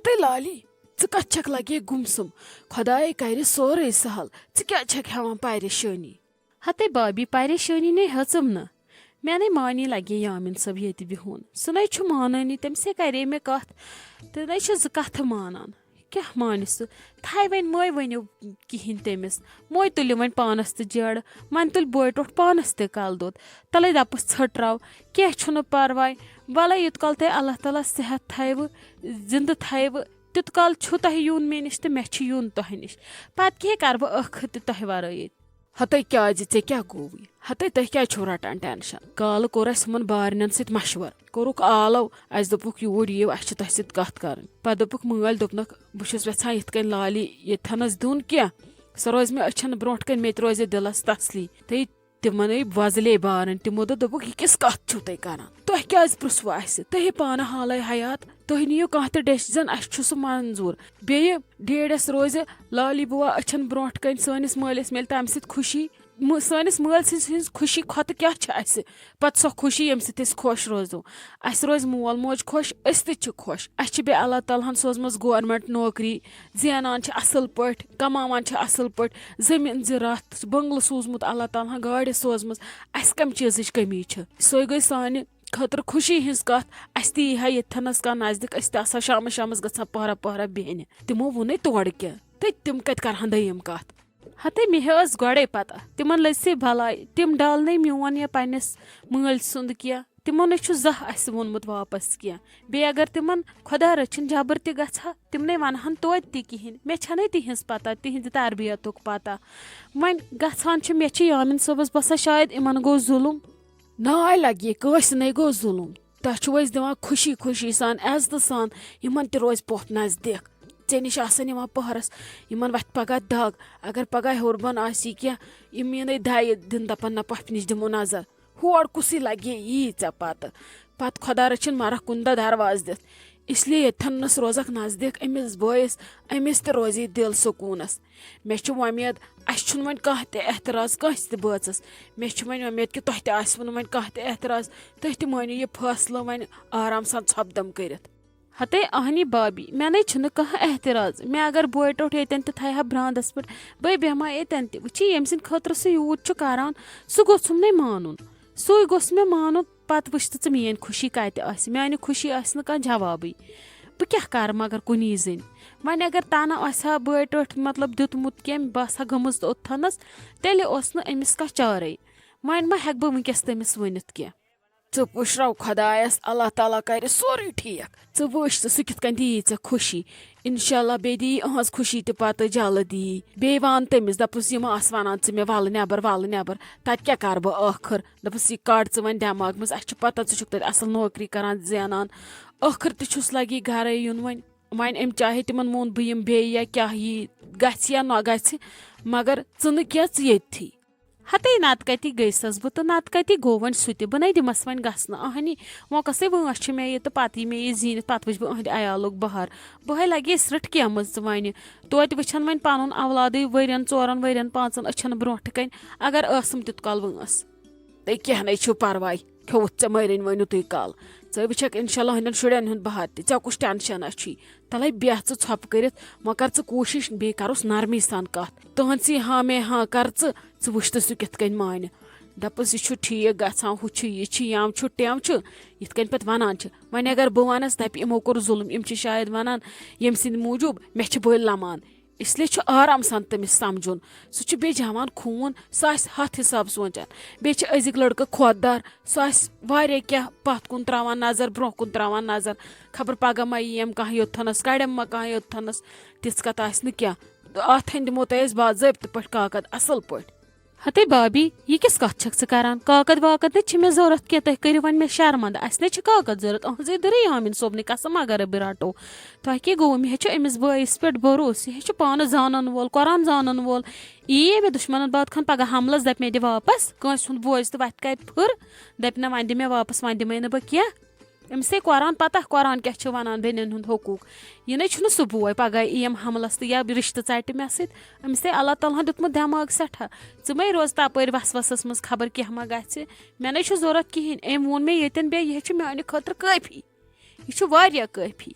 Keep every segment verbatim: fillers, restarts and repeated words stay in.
ہتے lolly, ژٕ کتھ چھکھ لگے گمسم؟ خدایے کرِ سورُے سہل، ژٕ کیازِ چھکھ ہٮ۪وان پریشٲنی؟ ہتے بابی، پریشٲنی نے ہیژٕم نہٕ۔ مےٚ نے مانی لگے یامین صٲب ییٚتہِ بِہُن۔ سُہ نے چھُ مانٲنی، تٔمۍ سے کرے مےٚ کتھ، تہٕ نے چھُ زٕ کتھٕ مانان۔ کیٛاہ مانہِ سُہ؟ تھاے وۄنۍ مٲے ؤنِو کِہیٖنۍ تٔمِس۔ مٲے تُلِو وۄنۍ پانس تہِ جیڑٕ، وۄنۍ تُلۍ بوے ٹوٹھ پانس تہِ کلہٕ دود۔ تلے دپُس ژھٔٹراو، کینٛہہ چھُنہٕ پرواے۔ وَلے یوٗت کال تۄہہِ اللہ تعالیٰ صحت تھایوٕ، زندٕ تھایوٕ، تیوٗت کال چھُ تۄہہِ یُن مےٚ نِش تہٕ مےٚ چھُ یُن تۄہہِ نِش۔ پتہٕ کیٛاہ کرٕ بہٕ ٲخٕر تہِ تۄہہِ ورٲے ییٚتہِ؟ ہتے کیازِ، ژےٚ کیٛاہ گوٚوُے؟ ہتے تُہۍ کیازِ چھِو رٹان ٹینشن؟ کالہٕ کوٚر اَسہِ یِمن بارنٮ۪ن سۭتۍ مشورٕ، کوٚرُکھ آلو، اَسہِ دوٚپُکھ یوٗرۍ یِیِو، اَسہِ چھِ تۄہہِ سۭتۍ کتھ کرٕنۍ۔ پتہٕ دوٚپُکھ مٲلۍ، دوٚپنکھ بہٕ چھُس یژھان یِتھ کٔنۍ لالی ییٚتھنس دیُن کینٛہہ، سۄ روزِ مےٚ أچھن برونٛٹھ کنۍ، مےٚ تہِ روزِ دِلس تسلی۔ تہٕ تِمن ٲے وۄزلے بارٕنۍ۔ تِمو دوٚپ، دوٚپُکھ، "یہِ کِژھ کتھ چھِو تُہۍ کران؟ تُہۍ کیازِ پرژھوٕ اَسہِ؟ تُہی پانہٕ حالے حیات، تُہۍ نِیِو کانٛہہ تہِ ڈیسیجن، اَسہِ چھُ سُہ منظوٗر۔ بیٚیہِ ڈیڈیس روزِ لالی بُوا أچھن برونٛٹھ کنۍ، سٲنِس مٲلِس میلہِ تَمہِ سۭتۍ خوشی۔ م-، سٲنِس مٲلۍ سٕنٛز ہٕنٛز خوشی کھۄتہٕ کیٛاہ چھِ اَسہِ پتہٕ سۄ خوشی، ییٚمہِ سۭتۍ أسۍ خۄش روزو؟ اَسہِ روزِ مول موج خۄش، أسۍ تہِ چھِ خۄش۔ اَسہِ چھِ بیٚیہِ اللہ تعالیٰ ہن سوزمٕژ گورنمنٹ نوکری، زینان چھِ اصل پٲٹھۍ، کماوان چھِ اصل پٲٹھۍ، زٔمیٖن زِراعت، بنگلہٕ سوٗزمُت اللہ تعالیٰ ہن، گاڑِ سوزمٕژ۔ اَسہِ کمہِ چیٖزٕچ کٔمی چھِ؟ سۄے گٔے سانہِ خٲطرٕ خوشی ہٕنٛز کتھ۔ اَسہِ تہِ یی ہا ییٚتھنس کانٛہہ نزدیٖک، أسۍ تہِ آسہٕ ہا شامس شامس گژھان پہرا پہرا بیٚہنہِ۔ تِمو ووٚنُے تورٕ کینٛہہ، تہٕ تِم کتہِ کرہن دوٚیِم کتھ؟ ہتے مےٚ ٲس گۄڈے پتہ، تِمن لٔج سے بلاے، تِم ڈالنَے میون یا پننِس مٲلۍ سُنٛد کینٛہہ۔ تِمو نے چھُ زانٛہہ اَسہِ ووٚنمُت واپس کینٛہہ۔ بیٚیہِ اگر تِمن خۄدا رٔچھِن جبر تہِ گژھِ ہا، تِم نے ونہٕ ہن توتہِ تہِ کِہیٖنۍ۔ مےٚ چھنَے تِہنٛز پتہ، تِہنٛدِ تربیتُک پتہ۔ وۄنۍ گژھان چھُ، مےٚ چھُ یامین صٲبس باسان شاید یِمن گوٚو ظُلُم۔ ناے لگہِ، کٲنٛسہِ نے گوٚو ظُلُم۔ تۄہہِ چھُو أسۍ دِوان خوشی خوشی سان، عزتہٕ سان، یِمن تہِ روزِ پوٚپھ نزدیٖک۔ ژےٚ نِش آسن یِوان پٔہرس، یِمن وتھِ پگاہ دگ۔ اگر پگاہ ہیوٚر بۄن آسی کینٛہہ، یِم یِنَے دَیہِ دِنہٕ، دپن، "نہ، پۄپھِ نِش دِمو نظر۔" ہور کُسٕے لگہِ یی ژےٚ پتہٕ؟ پتہٕ خۄدا رٔچھِن مرکھ کُنہِ دۄہ دروازٕ دِتھ۔ اس لیے ییٚتھٮ۪نس روزکھ نزدیٖک أمِس بٲیِس، أمِس تہِ روزِ دِل سکوٗنس۔ مےٚ چھِ وۄمید، اَسہِ چھُنہٕ وۄنۍ کانٛہہ تہِ اعتراض کٲنٛسہِ تہِ بٲژَس۔ مےٚ چھِ وۄنۍ وۄمید کہِ تۄہہِ تہِ آسِوٕ نہٕ وۄنۍ کانٛہہ تہِ اعتراض۔ تُہۍ تہِ مٲنِو یہِ فٲصلہٕ وۄنۍ آرام سان ژھۄپہٕ دم کٔرِتھ۔ ہتے اہنی بابی، مےٚ نے چھُنہٕ کانٛہہ اعتراض۔ مےٚ اگر بوے ٹوٹھ ییٚتٮ۪ن تہِ تھایہِ ہا براندس پٮ۪ٹھ، بہٕ بیٚہمہٕ ہا ییٚتٮ۪ن تہِ۔ وٕچھِو، ییٚمہِ سٕنٛدِ خٲطرٕ سُہ یوٗت چھُ کران، سُہ گوٚژھُم نے مانُن۔ سُے گوٚژھ مےٚ مانُن۔ پتہٕ وٕچھ تہٕ ژٕ میٲنۍ خوشی کتہِ آسہِ، میانہِ خوشی آسہِ نہٕ کانٛہہ جوابٕے۔ بہٕ کیٛاہ کرٕ مگر کُنی زٔنۍ؟ وۄنۍ اگر تنہٕ آسہِ ہا بٲے ٹوٹھ مطلب دیُتمُت کینٛہہ، بہٕ آسہٕ ہا گٔمٕژ تہٕ اوٚتتھنس، تیٚلہِ اوس نہٕ أمِس کانٛہہ چارے۔ وۄنۍ ما ہٮ۪کہٕ بہٕ وٕنکیٚس تٔمِس ؤنِتھ کینٛہہ؟ ژٕ پُشراو خۄدایس، اللہ تعالیٰ کرِ سورُے ٹھیٖک۔ ژٕ وٕچھ ژٕ، سُہ کِتھ کٔنۍ دِیی ژےٚ خوشی۔ انشاءاللہ بیٚیہِ دِیی أہنٛز خوشی تہِ پتہٕ جلدی۔ بیٚیہِ وَن تٔمِس، دَپُس، "یِم آسہٕ وَنان ژٕ مےٚ، 'وَلہٕ نٮ۪بر، وَلہٕ نٮ۪بر'، تَتہِ کیٛاہ کَرٕ بہٕ ٲخٕر؟" دَپُس، "یہِ کَڑ ژٕ وۄنۍ دٮ۪ماغ منٛز، اَسہِ چھِ پَتہ ژٕ چھُکھ تَتہِ اَصٕل نوکری کَران، زینان۔ ٲخٕر تہِ چھُس لَگی گَرَے یُن وۄنۍ۔ وۄنۍ أمۍ چاہے تِمَن ووٚن بہٕ یِمہٕ بیٚیہِ یا کیٛاہ یی، گژھِ یا نہ گژھِ، مگر ژٕ نہٕ کینٛہہ، ژٕ ییٚتھی۔" ہتے نتہٕ کتی گٔیسس بہٕ تہٕ نتہٕ کتی گوٚو وۄنۍ سُہ تہِ۔ بہٕ نے دِمس وۄنۍ گژھنہٕ۔ اہنی، وۄنۍ کۄسٕے وٲنٛس چھِ مےٚ یہِ تہٕ پتہٕ یی مےٚ یہِ زیٖنِتھ، پتہٕ وٕچھِ بہٕ أہنٛدِ عیالُک بہر۔ بہٕ ہے لگے سرٛٹھ کیمٕژ وۄنۍ۔ توتہِ وٕچھن وۄنۍ پنُن اولادٕے ؤرین، ژورن ؤرین، پانٛژن أچھن برونٛٹھٕ کنۍ، اگر ٲسٕم تیُت کال وٲنٛس۔ تہٕ کینٛہہ نے چھُ پرواے، کھیوٚوُتھ ژےٚ مٲرِنۍ وۄنۍ یُتُے کال۔ ژٕ وٕچھکھ انشاءاللہ ہُنٛدٮ۪ن شُرٮ۪ن ہُنٛد بہر تہِ، ژےٚ کُس ٹینشن چھُے؟ تلے بیٚہہ ژٕ ژھۄپہٕ کٔرِتھ، وۄنۍ کر ژٕ کوٗشِش، بیٚیہِ کرُس نرمی سان کتھ۔ تُہنٛد سی ہاں میں ہاں کر ژٕ، ژٕ وٕچھ تہٕ سُہ کِتھ کٔنۍ مانہِ۔ دپس، "یہِ چھُ ٹھیٖک گژھان، ہُہ چھُ، یہِ چھُ، یَم چھُ، ٹٮ۪م چھُ"، یِتھ کٔنۍ پتہٕ ونان چھِ۔ وۄنۍ اگر بہٕ ونس، دپہِ، "یِمو کوٚر ظُلُم، یِم چھِ شاید ونان ییٚمہِ سٕنٛدِ موٗجوٗب مےٚ چھِ بٔلۍ لمان"۔ اس لیے چھُ آرام سان تٔمِس سمجھُن۔ سُہ چھُ بیٚیہِ جوان خوٗن، سُہ آسہِ ہتھ حساب سونٛچان۔ بیٚیہِ چھِ أزِکۍ لڑکہٕ خۄد دار، سُہ آسہِ واریاہ کینٛہہ پتھ کُن تراوان نظر، برونٛہہ کُن تراوان نظر۔ خبر پگاہ ما یِیَم کانٛہہ یوٚتتھنس، کڑٮ۪م ما کانٛہہ یوٚتتھنس، تِژھ کتھ آسہِ نہٕ کینٛہہ۔ تہٕ اتھ ہٕنٛدۍ دِمو تۄہہِ أسۍ باضٲبطہٕ پٲٹھۍ کاکد، اصل پٲٹھۍ۔ ہتے بابی، یہِ کِژھ کتھ چھکھ ژٕ کران؟ کاکد واکد نے چھِ مےٚ ضروٗرت کینٛہہ، تُہۍ کٔرِو وۄنۍ مےٚ شرمندٕ، اسہِ نے چھِ کاکد ضروٗرت۔ أہنٛزے دٔرٕے یامین صٲبنٕے قسم، اگر بہٕ رٹو، تۄہہِ کیٛاہ گوٚوٕ؟ مےٚ ہے چھُ أمِس بٲیِس پٮ۪ٹھ بھروسہٕ، یہِ ہے چھُ پانہٕ زانن وول، قرآن زانن وول۔ یی ہے مےٚ دُشمنن بعد خان پگاہ حملس، دپہِ مےٚ دِ واپس، کٲنٛسہِ ہُنٛد بوزِ تہٕ وتھِ کرِ پھٕر، دپہِ نہ وۄنۍ دِ مےٚ واپس، وۄنۍ دِمے نہٕ بہٕ کینٛہہ۔ أمِس ہے قرآن پتہ، قرآن کیٛاہ چھُ ونان بیٚنٮ۪ن ہُنٛد حقوٗق۔ یہِ نے چھُنہٕ سُہ بوے، پگاہ یِیَم حملس تہٕ یا رشتہٕ ژٹہِ مےٚ سۭتۍ۔ أمِس ہے اللہ تعالیٰ ہن دیُتمُت دٮ۪ماغ سٮ۪ٹھاہ۔ ژٕ مے روز تپٲرۍ وسوسس منٛز، خبر کینٛہہ ما گژھِ۔ مےٚ نے چھُ ضروٗرت کِہیٖنۍ۔ أمۍ ووٚن مےٚ ییٚتٮ۪ن بیٚیہِ، یہِ ہے چھُ میانہِ خٲطرٕ کٲفی۔ یہِ چھُ واریاہ کٲفی۔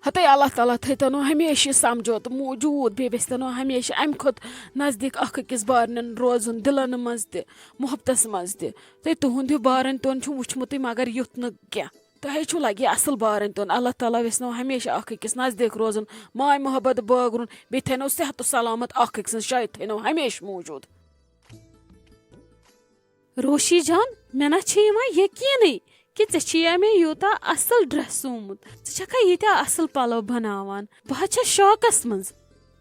ہتے اللہ تعالیٰ تھٲیتن ہمیشہِ یہِ سمجھوتہٕ موٗجوٗد، بیٚیہِ ویژھتن ہمیشہِ امہِ کھۄتہٕ نزدیٖک اکھ أکِس بارنٮ۪ن روزُن، دِلن منٛز تہِ، محبتس منٛز تہِ۔ تہٕ تُہُنٛد یہِ بارن تون چھُ وُچھمُتٕے، مگر یُتھ نہٕ کینٛہہ۔ تۄہے چھُو لگہِ اصل بارن تون۔ اللہ تعالیٰ ویژھنو ہمیشہِ اکھ أکِس نزدیٖک روزُن، ماے محبت بٲگرُن، بیٚیہِ تھٲینو صحت و سلامت اکھ أکۍ سٕنٛز شاید تھٲینو ہمیشہِ موٗجوٗد۔ روشی جان، مےٚ نہ چھِ یِوان یقیٖنٕے کہِ ژےٚ چھِیا مےٚ یوٗتاہ اصل ڈریس سُومُت۔ ژٕ چھکھا ییٖتیٛاہ اصل پلو بناوان؟ بہٕ حظ چھس شاکس منٛز۔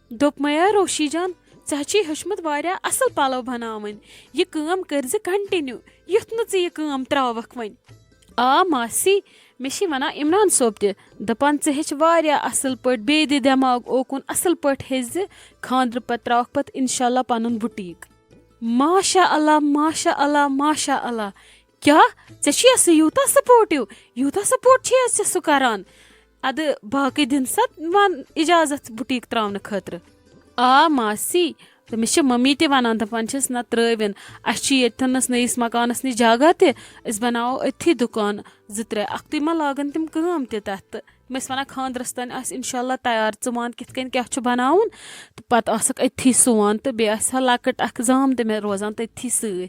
دوٚپمَے ہا روشی جان، ژےٚ حظ چھُے ہیوٚچھمُت واریاہ اصل پلو بناوٕنۍ۔ یہِ کٲم کٔرزِ continue، یُتھ نہٕ ژٕ یہِ کٲم تراوکھ وۄنۍ۔ آ ماسی، مےٚ چھِ ونان عمران صٲب تہِ، دپان ژٕ ہیٚچھ واریاہ اصل پٲٹھۍ، بیٚیہِ دِ دٮ۪ماغ اوکُن، اصل پٲٹھۍ ہیٚچھ زِ، خاندرٕ پتہٕ تراوکھ پتہٕ انشاءاللہ پنُن بُٹیٖک۔ ماشاء اللہ، ماشاء اللہ، ماشاء اللہ۔ کیٛاہ؟ ژےٚ چھُیا سُہ یوٗتاہ supportive؟ یوٗتاہ support چھُیا ژےٚ سُہ کران؟ ادٕ باقٕے دِن سا وَن اجازت بُٹیٖک تراونہٕ خٲطرٕ؟ آ ماسی، تٔمِس چھِ ممی تہِ ونان، دپان چھِس، نہ ترٲوِن، اسہِ چھِ ییٚتھنس نٔیِس مکانس نِش جگہ تہِ، أسۍ بناوو أتھی دُکان زٕ ترٛےٚ، اکھتُے ما لاگن تِم کٲم تہِ تتھ تہٕ۔ تِم ٲسۍ ونان، خاندرس تانۍ آسہِ انشاءاللہ تیار، ژٕ وَن کِتھ کٔنۍ کیٛاہ چھُ بناوُن، تہٕ پتہٕ آسکھ أتھی سُوان، تہٕ بیٚیہِ آسہِ ہا لۄکٕٹ اکھ زام تہِ مےٚ روزان تٔتھی سۭتۍ۔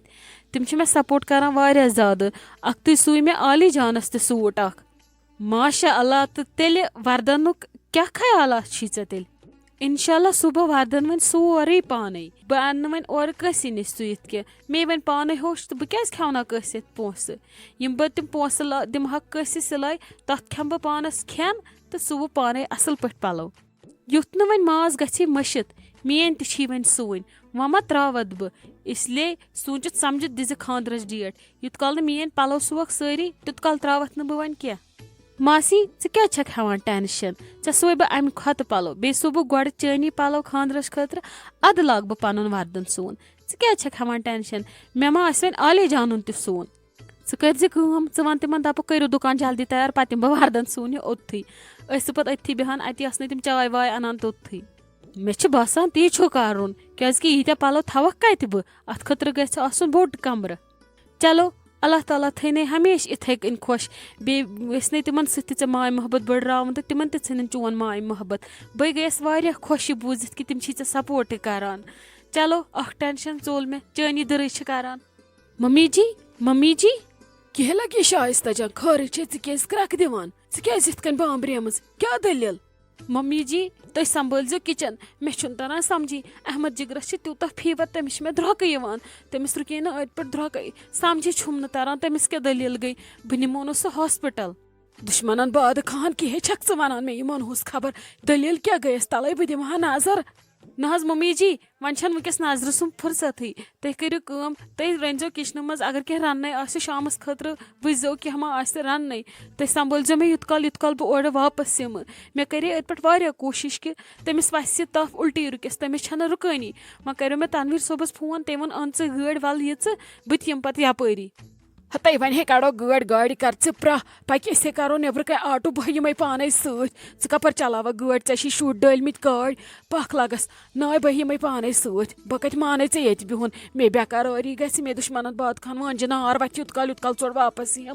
تِم چھِ مےٚ support کران واریاہ زیادٕ۔ اکھتُے سُوۍ مےٚ عالی جانس تہِ suit اکھ۔ ماشاء اللہ، تہٕ تیٚلہِ وردنُک کیٛاہ خیالات چھی ژےٚ تیٚلہِ؟ انشاءاللہ سُوٕ بہٕ وردن وۄنۍ سورُے پانے۔ بہٕ انہٕ نہٕ وۄنۍ اورٕ کٲنٛسی نِش سُوِتھ کینٛہہ۔ مے وۄنۍ پانے ہوٚچھ تہٕ بہٕ کیٛازِ کھٮ۪وناو کٲنٛسہِ اَتھِ پونٛسہٕ؟ یِم بہٕ تِم پونٛسہٕ لا-، دِمہٕ ہا کٲنٛسہِ سِلٲے، تَتھ کھٮ۪مہٕ بہٕ پانَس کھٮ۪ن تہٕ سُوٕ پانَے اَصٕل پٲٹھۍ پَلو۔ یُتھ نہٕ وۄنۍ ماس گژھِ مٔشِتھ، میٛٲنۍ تہِ چھی وۄنۍ سُوٕنۍ، وۄنۍ ما ترٛاوَتھ بہٕ؟ اس لیے سوٗنٛچِتھ سَمجِتھ دِزِ خانٛدرَس date۔ یُت کال نہٕ میٛٲنۍ پَلو سُوَکھ سٲری، تیُت کال ترٛاوَتھ نہٕ بہٕ وۄنۍ کینٛہہ۔ ماسی، ژٕ کیٛازِ چھَکھ ہٮ۪وان tension؟ ژےٚ سُوَے بہٕ اَمہِ کھۄتہٕ پَلو، بیٚیہِ سُوٕ بہٕ گۄڈٕ چٲنی پَلو خانٛدرَس خٲطرٕ، اَدٕ لاگہٕ بہٕ پَنُن وَردَن سُوُن۔ ژٕ کیٛازِ چھَکھ ہٮ۪وان tension؟ مےٚ ما آسہِ وۄنۍ عالی جانُن تہِ سُوُن؟ ژٕ کٔرۍ زِ کٲم، ژٕ وَن تِمَن، دَپُکھ، کٔرِو دُکان جلدی تیار، پَتہٕ یِمہٕ بہٕ وَردَن سُوُن یہِ اوٚتتھٕے۔ أسۍ چھِ پَتہٕ أتتھی بیٚہان، اَتی آسنَے تِم چاے واے اَنان توٚتتھٕے۔ مےٚ چھِ باسان، تی چھُ کَرُن، کیٛازِکہِ ییٖتیٛاہ پَلو تھاوَکھ کَتہِ بہٕ؟ اَتھ خٲطرٕ گژھِ آسُن بوٚڑ کَمرٕ۔ چلو، اللہ تعالیٰ تھٲینَے ہمیشہِ اِتھَے کٔنۍ خۄش۔ بیٚیہِ یژھنَے تِمَن سۭتۍ تہِ ژےٚ ماے محبت بٔڑراوُن تہٕ تِمَن تہِ ژھٕنِن چون ماے محبت۔ بہٕ گٔیَس واریاہ خۄش یہِ بوٗزِتھ کہِ تِم چھی ژےٚ support تہِ کَران۔ چلو، اَکھ tension ژوٚل مےٚ، چٲنی دٕرٕے چھِ کَران۔ ممی جی، ممی جی، کیٛاہ لگہِ شایستہ جان؟ خٲرٕے چھے، ژٕ کیٛازِ کرٛٮ۪کھ دِوان؟ ژٕ کیٛازِ یِتھ کٔنۍ بامبریمٕژ؟ کیٛاہ دٔلیٖل؟ ممی جی، تُہۍ سنبھٲلزیو kitchen، مےٚ چھُنہٕ تران سمجھی۔ احمد جگرس چھِ تیوٗتاہ fever، تٔمِس چھِ مےٚ درٛۄکہٕ یِوان۔ تٔمِس رُکے نہٕ أتۍ پٮ۪ٹھ درٛۄکے۔ سمجھی چھُم نہٕ تران، تٔمِس کیٛاہ دٔلیٖل گٔے؟ بہٕ نِمونَس سُہ hospital۔ دُشمنن بادٕ خان کِہے چھکھ ژٕ ونان مےٚ یِمن ہُنٛز خبر؟ دٔلیٖل کیٛاہ گٔیَس؟ تلے بہٕ دِمہٕ ہا نظر۔ نہ حظ ممی جی، وۄنۍ چھَنہٕ وٕنکیٚس نظرِ سُم فرصتٕے۔ تُہۍ کٔرِو کٲم، تُہۍ رٔنۍزیو kitchenہٕ منٛز، اگر کینٛہہ رَننَے آسہِ شامَس خٲطرٕ، وٕچھزیو کینٛہہ ما آسہِ رَننَے۔ تُہۍ سنبھٲلزیو مےٚ یُت کال، یُت کال بہٕ اورٕ واپَس یِمہٕ۔ مےٚ کَرے أتھۍ پٮ۪ٹھ واریاہ کوٗشِش کہِ تٔمِس وَسہِ تَپھ، اُلٹی رُکِس، تٔمِس چھَنہٕ رُکٲنی۔ وۄنۍ کَریو مےٚ تنویٖر صٲبَس فون، تٔمۍ ووٚن، "اَن ژٕ گٲڑۍ، وَلہٕ یہِ ژٕ، بہٕ تہِ یِمہٕ پَتہٕ یَپٲری۔" ہتے وۄنۍ ہے کڑو گٲڑۍ، گاڑِ کر ژٕ پرٛاہ، پکہِ أسۍ ہے کرو نیبرٕ کنہِ آٹو، بہٕ یِمے پانے سۭتۍ۔ ژٕ کپٲرۍ چلاوکھ گٲڑۍ؟ ژےٚ چھی شُرۍ ڈٲلۍ مٕتۍ کاڑۍ، پکھ لگس۔ ناے بہٕ یِمے پانے سۭتۍ، بہٕ کتہِ مانے ژےٚ ییٚتہِ بِہُن؟ مےٚ بے قرٲری گژھِ، مےٚ دُشمنن باد خان وانجہِ نار وتھِ یُت کال، یُت کال ژٕ اورٕ واپس یِم۔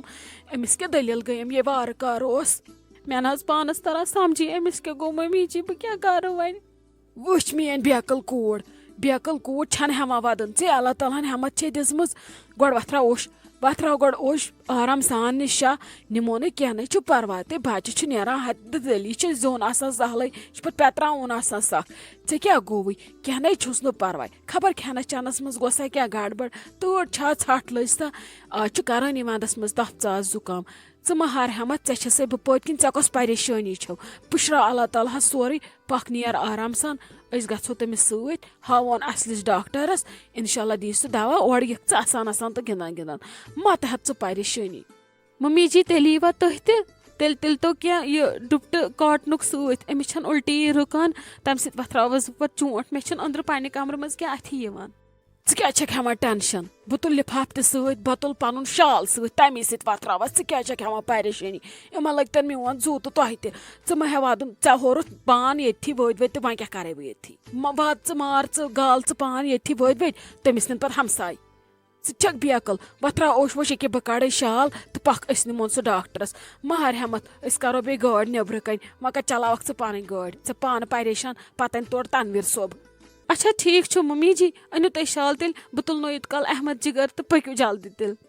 أمِس کیٛاہ دٔلیٖل گٔیم یے وارٕ کارٕ اوس؟ مےٚ نہ حظ پانس تران سمجھی أمِس کیٛاہ گوٚو، ممی جی بہٕ کیٛاہ کرٕ وۄنۍ؟ وٕچھ میٲنۍ بیکل کوٗر، بیکل کوٗر چھنہٕ ہٮ۪وان ودُن۔ ژےٚ اللہ تعالیٰ ہن ہٮ۪متھ چھے دِژمٕژ۔ گۄڈٕ وۄتھراو اوٚش، وۄتھراو گۄڈٕ اوٚش، آرام سان نِشا، نِمو نہٕ کینٛہہ، نَے چھُ پرواے۔ تہٕ بچہِ چھُ نیران ہتہِ دٔلی، چھُ زیُن آسان سہلٕے، چھُ پتہٕ پٮ۪تراوُن آسان سخ۔ ژےٚ کیٛاہ گوٚوُے؟ کینٛہہ نَے چھُس نہٕ پرواے۔ خبر کھٮ۪نس چٮ۪نس منٛز گوٚژھا کینٛہہ گڑبڑ، تۭر چھا ژھٹھ لٔج سا؟ آز چھُ کرٲنی ونٛدس منٛز تپھ ژاس زُکام۔ ژٕ مہ ہار ہٮ۪متھ، ژےٚ چھسے بہٕ پٔتۍ کِنۍ، ژےٚ کۄس پریشٲنی چھو؟ پُشراو اللہ تعالیٰ ہس سورُے، پکھ نیر آرام سان، أسۍ گژھو تٔمِس سۭتۍ، ہاوون اصلِس ڈاکٹرس، انشاءاللہ دِیہِ سُہ دوا، اورٕ یِکھ ژٕ اسان اسان تہٕ گِنٛدان گِنٛدان، مہ تہ ہت ژٕ پریشٲنی۔ ممی جی، تیٚلہِ ییٖوا تُہۍ تہِ؟ تیٚلہِ، تیٚلہِ تو کینٛہہ یہِ ڈُپٹہٕ cottonُک سۭتۍ، أمِس چھَنہٕ اُلٹی رُکان، تَمہِ سۭتۍ وۄتھراوس بہٕ پتہٕ چونٛٹھ، مےٚ چھُنہٕ أنٛدرٕ پننہِ کمرٕ منٛز کینٛہہ اَتھِ یِوان۔ ژٕ کیٛازِ چھکھ ہٮ۪وان tension؟ بہٕ تُلہٕ لفاف تہِ سۭتۍ، بہٕ تُلہٕ پنُن شال سۭتۍ، تمی سۭتۍ وۄتھراوس۔ ژٕ کیٛازِ چھکھ ہٮ۪وان پریشٲنی؟ یِمن لٲگۍ تن میون زُو تہٕ تۄہہِ تہِ۔ ژٕ مہ ہٮ۪وادُن، ژےٚ ہورُتھ پان ییٚتھی وٲتۍ وٲتۍ تہٕ وۄنۍ کیٛاہ کرے بہٕ ییٚتھی؟ مہ وات ژٕ، مار ژٕ، گال ژٕ پان ییٚتھی وٲتۍ وٲتۍ، تٔمِس نِن پتہٕ ہمساے۔ ژٕ چھکھ بیقل، وۄتھ تراو اوش ووش، ییٚکیٛاہ بہٕ کڑے شال تہٕ پکھ، أسۍ نِمون سُہ ڈاکٹرس۔ مہر ہٮ۪متھ، أسۍ کرو بیٚیہِ گٲڑۍ نیٚبرٕ کنۍ، وۄنۍ کتہِ چلاوکھ ژٕ پنٕنۍ گٲڑۍ؟ ژٕ پانہٕ پریشان، پتہٕ انہِ تورٕ تنویر صٲب۔ اچھا ٹھیک چھُ ممی جی، أنِو تُہۍ شال تیٚلہِ، بہٕ تُلنو یوٗت کال احمد جگر تہٕ پٔکِو جلدی تیٚلہِ۔